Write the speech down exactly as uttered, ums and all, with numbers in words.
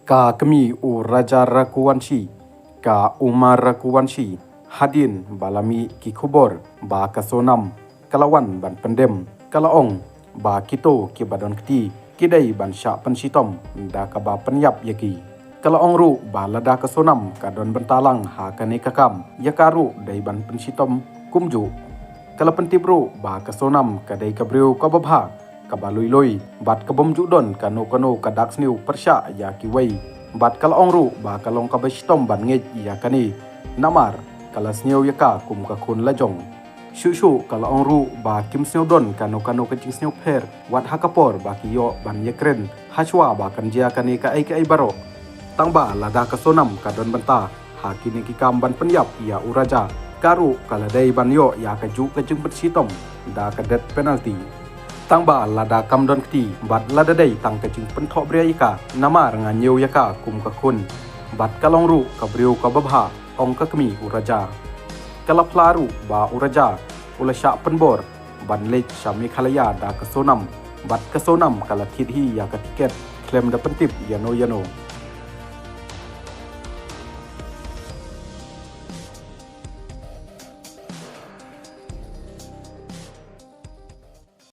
Ka kmie u Raja Raghuvanshi, ka Uma Raghuvanshi, hadien ba la mih ki khubor ba ka Sonam ka la wan ban pyndem, ka la ong ba kito kiba don kti ki dei ban shah pynshitom da kaba pynïap ïa ki. Ka la ong ruh ba lada ka Sonam ka don bynta lang ha kane ka kam, ïa ka ruh dei ban pynshitom kumjuh. Ka la pyntip ruh ba ka Sonam ka dei ka briew kaba bha, kaba lui lui, bad ka bym ju don kano kano ka dak sniew pyrshah ïa kiwei. Bad ka la ong ruh ba ka long kaba shitom ban ngeit ïa kane, namar ka la sniew ïa ka kum ka khun la jong. Shuh shuh ka la ong ruh ba kim sniew don kano kano ka jingsniew pher wat ha ka por ba ki ïoh ban ïakren, hashwa ba kan jia kane kaei kaei baroh. Tangba lada ka Sonam ka don bynta ha kine ki kam ban pynïap ïa u Raja, ka ruh ka la dei ban ïoh ïa kajuh ka jingpynshitom da ka death penalty. Tangba lada kam don kti, bad lada dei tang ka jingpynthohbria ïa ka, namar nga ñiew ïa ka kum ka khun, bad ka long ruh ka briew kaba bha, ong ka kmie u Raja. Ka la phla ruh ba u Raja u la shah pynbor ban leit sha Meghalaya da ka Sonam, bad ka Sonam ka la thied hi ïa ka tiket khlem da pyntip ïano ïano.